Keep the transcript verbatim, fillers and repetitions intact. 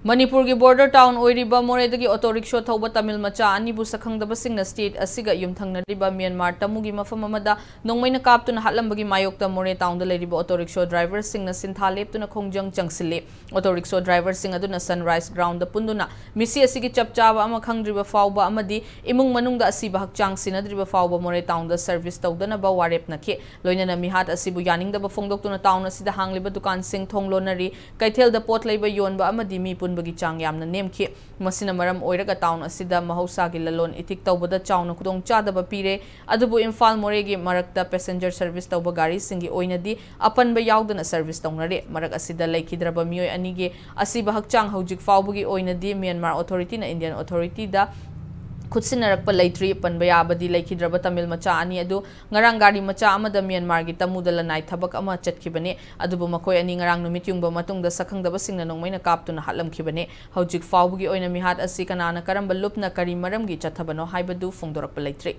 ꯃꯅꯤꯄꯨꯔꯒꯤ border town ꯑꯣꯏꯔꯤꯕ ꯃꯣꯔꯦꯗꯒꯤ auto rickshaw ꯊꯧꯕ ꯇꯥꯃꯤꯜ ꯃꯆꯥ ꯑꯅꯤꯕꯨ ꯁꯛꯈꯪꯗꯕꯁꯤꯡꯅ state ꯑꯁꯤꯒ ꯌꯨꯝꯊꯪꯅꯔꯤꯕ ꯃ꯭ꯌꯥꯟꯃꯥꯔ ꯇꯃꯨꯒꯤ ꯃꯐꯝ ꯑꯃꯗ ꯅꯣꯡꯃꯩꯅ ꯀꯥꯞꯇꯨꯅ ꯍꯥꯠꯂꯝꯕꯒꯤ ꯃꯥꯌꯣꯛꯇ ꯃꯣꯔꯦ townꯗ ꯂꯩꯔꯤꯕ auto rickshaw driverꯁꯤꯡꯅ ꯁꯤꯟꯊꯥ ꯂꯦꯞꯇꯨꯅ ꯈꯣꯡꯖꯪ ꯆꯪꯁꯤꯜꯂꯤ꯫ Auto rickshaw driverꯁꯤꯡ ꯑꯗꯨꯅ Sunrise groundꯗ ꯄꯨꯟꯗꯨꯅ ꯃꯤꯁꯤ ꯑꯁꯤꯒꯤ ꯆꯞ ꯆꯥꯕ ꯑꯃ ꯈꯪꯗ꯭ꯔꯤꯕ ꯐꯥꯎꯕ ꯑꯃꯗꯤ ꯏꯃꯨꯡ ꯃꯅꯨꯡꯗ ꯑꯁꯤꯕ ꯍꯛꯆꯥꯡ ꯁꯤꯟꯅꯗ꯭ꯔꯤꯕ ꯐꯥꯎꯕ ꯃꯣꯔꯦ townꯗ service ꯇꯧꯗꯅꯕ ꯋꯥꯔꯦꯞꯅꯈꯤ꯫ ꯂꯣꯏꯅꯅ ꯃꯤꯍꯥꯠ ꯑꯁꯤꯕꯨ ꯌꯥꯅꯤꯡꯗꯕ ꯐꯣꯡꯗꯣꯛꯇꯨꯅ town ꯑꯁꯤꯗ ꯍꯥꯡꯂꯤꯕ ꯗꯨꯀꯥꯟꯁꯤꯡ ꯊꯣꯡ ꯂꯣꯟꯅꯔꯤ꯫ ꯀꯩꯊꯦꯜꯗ ꯄꯣꯠ ꯂꯩꯕ ꯌꯣꯟꯕ ꯑꯃꯗꯤ ꯃꯤ ꯄꯨꯟꯕꯒꯤ ꯆꯥꯡ ꯌꯥꯝꯅ ꯅꯦꯝꯈꯤ꯫ ꯃꯁꯤꯅ ꯃꯔꯝ ꯑꯣꯏꯔꯒ town ꯑꯁꯤꯗ ꯃꯍꯧꯁꯥꯒꯤ ꯂꯂꯣꯟ ꯏꯇꯤꯛ ꯇꯧꯕꯗ ꯆꯥꯎꯅ ꯈꯨꯗꯣꯡꯆꯥꯗꯕ ꯄꯤꯔꯦ꯫ ꯑꯗꯨꯕꯨ ꯏꯝꯐꯥꯜ ꯃꯣꯔꯦꯒꯤ ꯃꯔꯛꯇ passenger service ꯇꯧꯕ ꯒꯥꯔꯤꯁꯤꯡꯒꯤ ꯑꯣꯏꯅꯗꯤ ꯑꯄꯟꯕ ꯌꯥꯎꯗꯅ service ꯇꯧꯅꯔꯤ꯫ ꯃꯔꯛ ꯑꯁꯤꯗ ꯂꯩꯈꯤꯗ꯭ꯔꯕ ꯃꯤꯑꯣꯏ ꯑꯅꯤꯒꯤ ꯑꯁꯤꯕ ꯍꯛꯆꯥꯡ ꯍꯧꯖꯤꯛ ꯐꯥꯎꯕꯒꯤ ꯑꯣꯏꯅꯗꯤ ꯃ꯭ꯌꯥꯟꯃꯥꯔ authorityꯅ Indian authorityꯗ ꯈꯨꯠꯁꯤꯟꯅꯔꯛꯄ ꯂꯩꯇ꯭ꯔꯤ꯫ ꯄꯟꯕ ꯌꯥꯕꯗꯤ ꯂꯩꯈꯤꯗ꯭ꯔꯕ ꯇꯥꯃꯤꯜ ꯃꯆꯥ ꯑꯅꯤ ꯑꯗꯨ ꯉꯔꯥꯡ ꯒꯥꯔꯤ ꯃꯆꯥ ꯑꯃꯗ ꯃ꯭ꯌꯥꯟꯃꯥꯔꯒꯤ ꯇꯃꯨꯗ ꯂꯅꯥꯏ ꯊꯕꯛ ꯑꯃ ꯆꯠꯈꯤꯕꯅꯤ꯫ ꯑꯗꯨꯕꯨ ꯃꯈꯣꯏ ꯑꯅꯤ ꯉꯔꯥꯡ ꯅꯨꯃꯤꯠ ꯌꯨꯡꯕ ꯃꯇꯨꯡꯗ ꯁꯛꯈꯪꯗꯕꯁꯤꯡꯅ ꯅꯣꯡꯃꯩꯅ ꯀꯥꯞꯇꯨꯅ ꯍꯥꯠꯂꯝꯈꯤꯕꯅꯤ꯫ ꯍꯧꯖꯤꯛ ꯐꯥꯎꯕꯒꯤ ꯑꯣꯏꯅ ꯃꯤꯍꯥꯠ ꯑꯁꯤ ꯀꯅꯥꯅ ꯀꯔꯝꯕ ꯂꯨꯞꯅ ꯀꯔꯤ ꯃꯔꯝꯒꯤ ꯆꯠꯊꯕꯅꯣ ꯍꯥꯏꯕꯗꯨ ꯐꯣꯡꯗꯣꯔꯛꯄ ꯂꯩꯇ꯭ꯔꯤ꯫